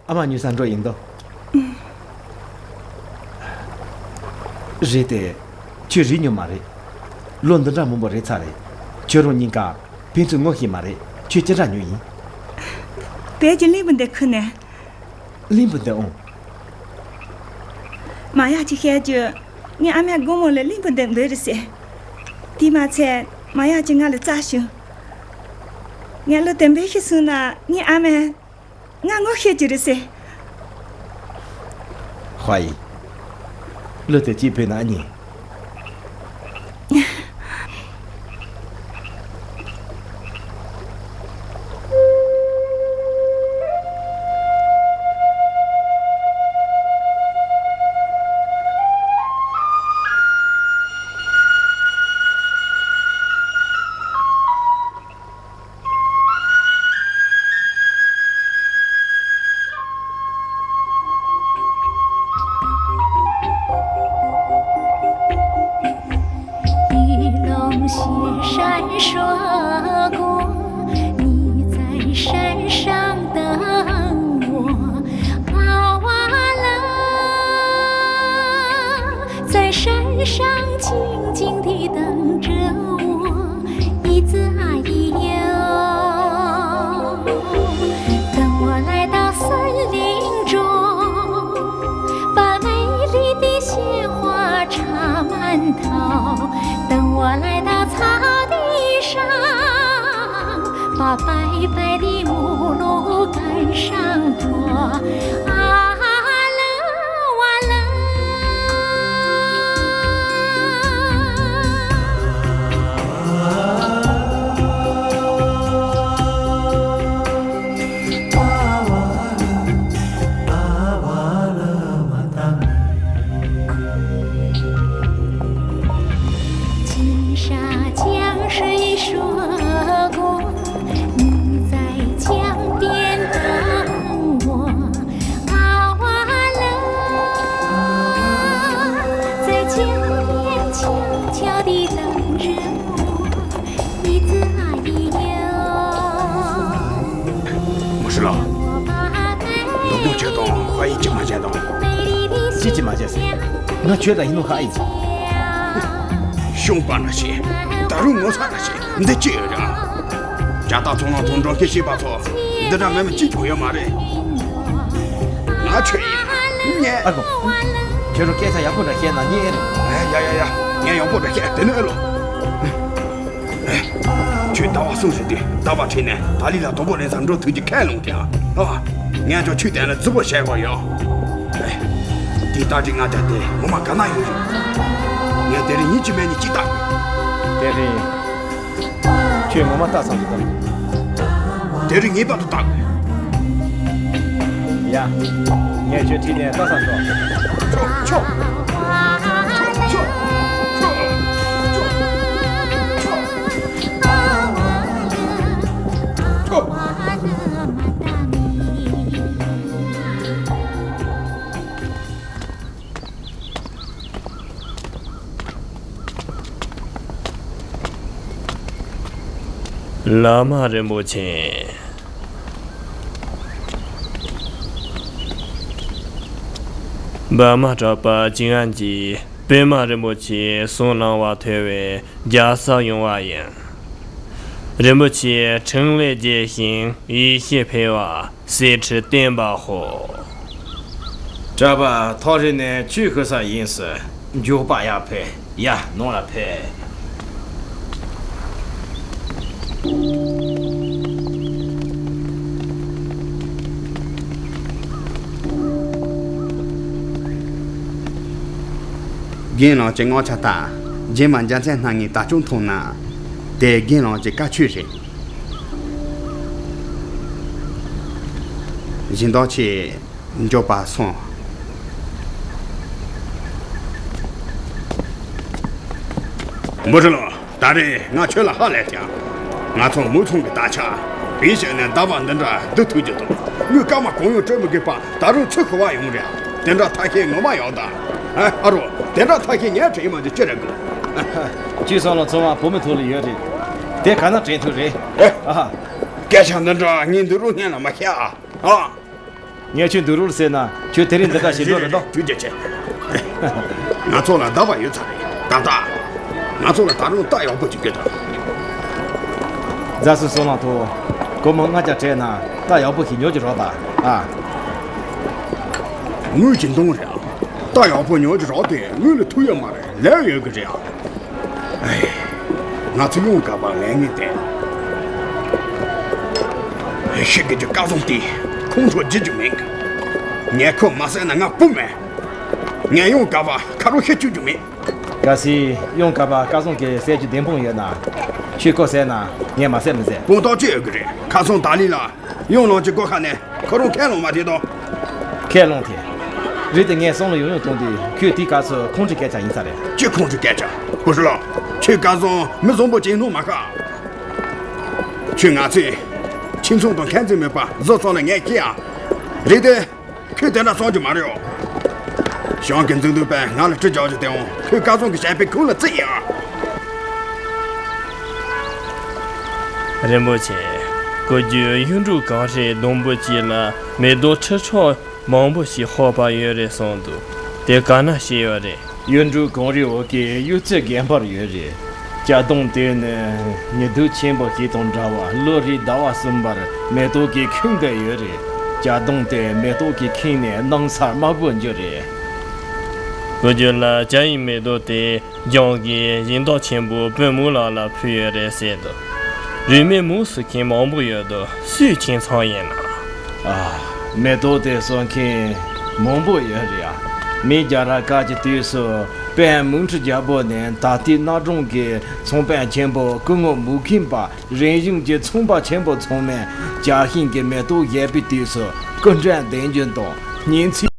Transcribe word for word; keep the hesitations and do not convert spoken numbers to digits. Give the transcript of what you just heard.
ཨ་མ་ཉོས་ས་འགྲོ་ཡིན་དོ། རེད་དེ། ཁྱོད་རིག་མྱོང་མ་རེད། ལོ་འདི་འདྲ་མང་པོ་རེད་ཚར་རེད། ཁྱོད་རང་གཉིས་ཀ་ཕན་ཚུན་ངོ་ཤེས་མ་རེད། ཁྱོད་ཅི་འདྲ་མྱོང་ཡིན། བོད་ཀྱི་གླིང་བུ་འདི་ཁུར་ནས། གླིང་བུ་འདི་ཨང་། མ་ཡག་ཅིག་བཤད་རྒྱུ། ངའི་ཨ་མས་དགོང་མོ་ལ་གླིང་བུ་འདི་འབུལ་རེད་ཟེར། དེ་མ་ཚད་མ་ཡག་ཅིག་ང་ལ་བཙལ་བྱུང་། ངས་གླུ་དེ་འབུལ་ཤེས་སོང་ན་ངའི་ཨ་མས་ང་ངོ་ཤེས་ཀྱི་རེད་ཟེར། ཧྭ་ཡི། གླུ་དེ་གཅིག་ཕུལ་ན་ཉན། 一路雪山涉过，你在山上等我，啊哇啦。 在山上静静地等着我，一直啊一游。等我来到森林中，把美丽的鲜花插满头。等我来到草地上，把白白的母鹿赶上坡。啊， 金沙江水涉过，你在江边等我，啊哇啦，在江边悄悄地等着我，一直啊一游。 མུ་ཧྲི་ལོ། ནོར་མོ་ཁྱོད་དང་ཧྭ་ཡི་ཅི་མ་བྱས་དང་། ཅི་ཅི་མ་བྱས་ཟེར། ང་ཁྱོད་དང་ཡིན་ནོ་ཧྭ་ཡི་ཅི། ཤོང་པ་འདྲ་ཞིག་ད་རུང་ངོ་ཚ་འདྲ་ཞིག་འདི་ཅི་ཡོད་རེད་ཨ། ཇ་རྟ་ཚོང་ལམ་དུ་འགྲོ་མཁན་ཤེས་པ་ཚོ་འདི་འདྲ་མེད་མི་གཅིག་ཀྱང་ཡོད་མ་རེད། ང་ཁྱོད་ཡིན་ཉན། ཨ་ཁུ། ཁྱོད་རང་སྐད་ཆ་ཡག་པོ་འདྲ་བཤད་ན་ཉན་ཨེ་རེད། ཡ་ཡ་ཡ། ངས་ཡག་པོ་འདྲ་བཤད་དེ་ནི་ཨེ་ལོ། ཁྱོད་ཟླ་བ་གསུམ་རེ་དུས་ཟླ་བ་ཁྲིད་ནས་ཏཱ་ལི་ལ་དོ་པོ་ལེན་ས་འགྲོ་ཐུག་རྒྱུ་ཁས་ལོངས་ཀྱང་ཨ། ངས་ཀྱང་ཆུ་དེ་ལ་རྫི་པོ་བྱས་པ་ཡོད། དེ་ལྟ་ཅི་ང་ཅག་དེ་ངོ་མ་ག་ན་ཡོད་རེད། ངས་དེ་རིང་ཉིན་གཅིག་མེད་ཉིན་གཅིག་ལྟ་དགོས། དེ་རིང་ཁྱོད་ངོ་མ་ལྟ་བསམ་གྱི་འདུག་དེ་རིང་ངེས་པར་དུ་ལྟ་དགོས། ཡ། ངས་ཁྱོད་ཁྲིད་ནས་ལྟ་ས་ཤོག་ཆོག་ཆོག་ཆོག་ཆོག་བླ་མ་རིན་པོ་ཆེ། པདྨ་གྲགས་པ་ཅིན་ཨན་གྱིས་པདྨ་རིན་པོ་ཆེ་གསུང་གནང་བ་ཐོས་པས་རྒྱལ་སྲས་ཡོང་བ་ཡིན། རིན་པོ་ཆེ་འཕྲིན་ལས་རྒྱས་ཤིང་ཡེ་ཤེས་འཕེལ་བ། གསེར་ཁྲི་བརྟན་པ་ཧོ། གྲྭ་པ་ཐག་རིང་ནས་ཆོས་ཞུ་ས་ཡིན་ཟེར། མགྱོགས་པ་ཡར་ཕེབས། ཡ། ནང་ལ་ཕེབས། རྒན་ལགས་ཀྱི་ངག་ཆ་ལྟར་རྗེས་མ་འཇམ་མཚན་སྣ་ལྔའི་དར་ལྕོག་མཐོང་ན། དེ་རྒན་ལགས་ཀྱི་བཀའ་ཆོས་རེད། སྦྱིན་བདག་ཆེ། མགྱོགས་པར་སོང་། མུ་ཧྲི་ལོ། ད་རེས་ང་ཁྱོད་ལ་ཧ་ལས་ཀྱང་། ང་ཚོ་མུའུ་ཚང་གི་དར་ཆ་བེད་སྤྱད་ནས་ཟླ་བ་འདི་འདྲ་བསྡུ་ཐུབ་རྒྱུ་དང་། དངུལ་སྐར་མ་གང་ཡང་སྤྲོད་མི་དགོས་པ་ད་རུང་ཚུར་ཤོར་བ་ཡོང་རེད། དེ་འདྲ་ཐབས་ཤེས་ངོ་མ་ཡོད་ད། ཨ་རོ། དེ་འདྲ་ཐབས་ཤེས་ངས་དྲན་མ་འདུག་ཅི་རེད་དགོས། ཅི་སོང་ལ་ཚོང་བ་བུ་མོའི་ཐོག་ལ་ཡོད་རེད། དེ་ག་ན་དྲན་ཐུབ་རེད། ཨེ། ཨ་ཧ། སྐད་ཆ་འདི་འདྲ་ངས་འདི་རུ་སྙན་ལ་མ་བཤད་ཨ། ཨ། ངས་ཁྱོད་འདུག་རོགས་ཟེར་ན་ཁྱོད་དེ་རིང་འདི་ག་ཞིག་འགྲོ་རེད་དོ། རེད་རེད། ཐུགས་རྗེ་ཆེ། ང་ཚོ་ལ་བདག་པ་ཡོད་ཚར་རེད། ད་ལྟ་ང་ཚོ་ལ་ད་རུང་རྟ་ཡག་པོ་ཅིག་དགོས་དང་། རྫ་སུ་སོང་ལང་ཐོ། སྒོར་མོ་ལྔ་བརྒྱ་སྤྲད་ན་རྟ་ཡག་པོ་ཞིག་ཉོ་རྒྱུ་རོགས་དང་ཨ། དངུལ་གྱི་འདང་རེད། རྟ་ཡག་པོ་ཉོ་རྒྱུ་རོགས་དེ་དངུལ་ལ་ཐུག་ཡོད་མ་རེད། ལས་ཡོད་གི་རེད་ཨ། ཨེ། ང་ཚོ་ཡོང་དགའ་བ་ལས་ངན་དེ། ཤི་གི་རྒྱུ་སྐལ་བཟང་དེ་ཁོང་ཁྲོ་རྒྱུ་རྒྱུ་མེད་གི། ངས་ཁོ་མ་བསད་ན་ང་སྤུ་མེད། ངས་ཡོང་དགའ་བ་ཁ་རོ་ཤི་བཅུག་རྒྱུ་མེད། གལ་སྲིད་ཡོང་དགའ་བ་སྐལ་བཟང་གི་བསད་རྒྱུ་བདེན་དཔང་ཡོད་ན། ཁྱོད་ཁོ་བསད་ན་ངས་མ་བསད་མི་བསད། དཔང་རྟགས་ཅི་ཡོད་གི་རེད། ཁ་སང་ཏཱ་ལི་ལ། ཡང་ལོངས་ཀྱི་སྒོ་ཁ་ནས་ཁོ་རང་ཁས་ལོངས་མ་བྱེད་དོ། ཁས་ལོངས་ཐེ། རེད་དེ་ངས་བསམ་བློ་ཡང་ཡང་གཏོང་དུས་ཁོས་དེའི་སྐབས་སུ་ཁོང་ཁྲི་སྐད་ཆ་ཡིན་ས་རེད། ཅི་ཁོང་ཁྲི་སྐད་ཆ། བུ་ཧྲི་ལོ། ཁྱོད་སྐལ་བཟང་མི་བཟང་པོ་ཅིག་ཡིན་ནོ་མ་ཤག་ཁྱོད་ང་ཚོས་ཁྱིམ་ཚང་དང་ཁ་འཛིན་མེད་པ་བཟོ་ཚང་ལ་ངས་ཁྱེད་ཨ། རེད་དེ། ཁོས་དེ་འདྲ་བསམ་རྒྱུ་མ་རེད་ཨོ། ཞང་གི་འཛིན་དུ་པས་ང་ལ་གྲི་རྒྱག་རྒྱུ་དེ་འོང་ཁོས་སྐལ་བཟང་གི་བྱས་པའི་ཁུག་ལ་བརྩིས་ཡིན་ཨ། རིན་པོ་ཆེ། སྐུ་རྒྱུ་གཡུ་འབྲུག་གངས་རིའི་སྡོང་པོ་གཅིག་ལ་མེ་ཏོག་ཁྲི་ཕྲག་མང་པོ་ཞིག་ཧོ་པ་ཡོད་རེད་གསུངས་འདུག་དེ་ག་ན་ཤེས་ཡོད་རེད། གཡུ་འབྲུག་གངས་རིའི་འོག་གི་གཡུ་རྩེ་དགོན་པར་ཡོད་རེད། བྱ་སྡོང་དེ་ནི་ཉི་གདུགས་ཆེན་པོ་ཞིག་དང་འདྲ་བར་ལོ་རེའི་ཟླ་བ་གསུམ་པར་མེ་ཏོག་གིས་ཁེངས་བསྡད་ཡོད་རེད། བྱ་སྡོང་དེ་མེ་ཏོག་གིས་ཁེངས་ནས་སྣང་ས་དམར་པོ་འགྱུར་རེད། བུ་རྒྱུད་ལ་བྱ་ཡི་མེ་ཏོག་དེ། ལྗོངས་ཀྱི་སྦྱིན་བདག་ཆེན་པོ་པུས་མོ་ལགས་ལ་ཕུལ་ཡོད་རེད་ཟེར་འདུག་རིན་མེད་མུས་སུ་མཁན་མང་པོ་ཡོད་དོ། སུས་ཁྱེད་ཚང་ཡིན་ན། ཨ། མེ་ཏོག་དེ་གསོ་མཁན་མང་པོ་ཡོད་རེད་ཨ། མི་རྒྱ་ར་སྐད་ཀྱི་དུས་སུ་དཔོན་མུ་ཁྲི་རྒྱལ་པོ་ནས་ད་ལྟའི་གནའ་གྲོང་གི་ཚོང་དཔོན་ཆེན་པོ་སྐུ་ངོ་མུ་ཁྱིམ་པ། རིམ་བཞིན་གྱི་ཚོང་པ་ཆེན་པོ་ཚང་མས་རྒྱ་ཤིང་གི་མེ་ཏོག་བཞད་པའི་དུས་སུ་སྐུ་མགྲོན་གདན་རྒྱུན་དང་སྙན་ཚིག